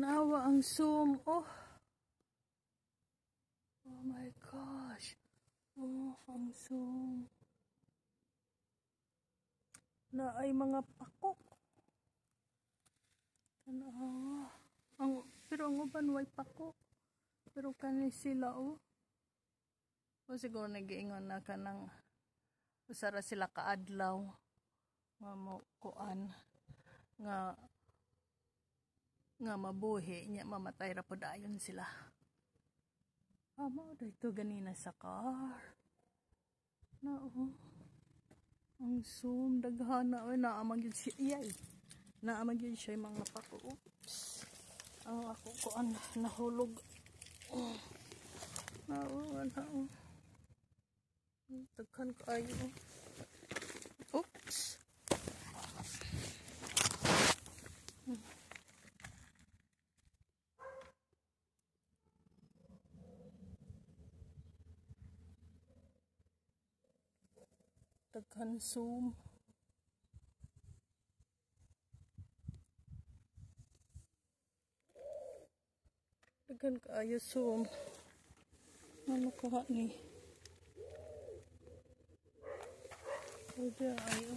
Tanawa ang zoom. Oh. Oh my gosh. Oh, ang zoom. Na ay mga pako. Tanawa. Ang, pero ang uban way pako. Pero kani sila oh. O siguro nag-iingon na kanang usara sila kaadlaw nga mo kuan nga nga mabuhi nya mamatay ra pud ayon sila. Ah, mao dito ganina sa car. Na oh. Ang zoom daghana oy naa man gyud siya. Iyay. Naa man gyud siya mga pako. Oops. Ang ako kuan nahulog. Oh. Nao, nao. Daghan kaayo. Oops. Daghan zoom. Daghan kaayo zoom. Ano kuha ni? Pwede ayo.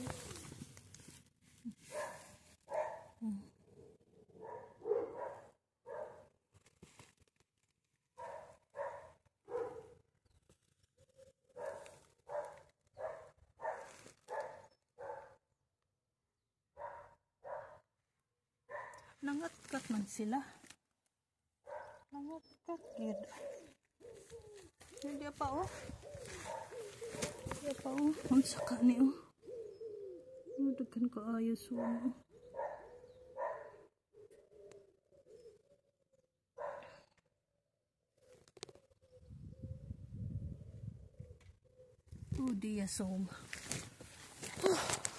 Nangatkat man sila. Nangatkat gid. Hindi pa oh. Hindi pa oh. Unsa ka ni oh. Daghan kaayo zoom. Oh, diya zoom. Oh.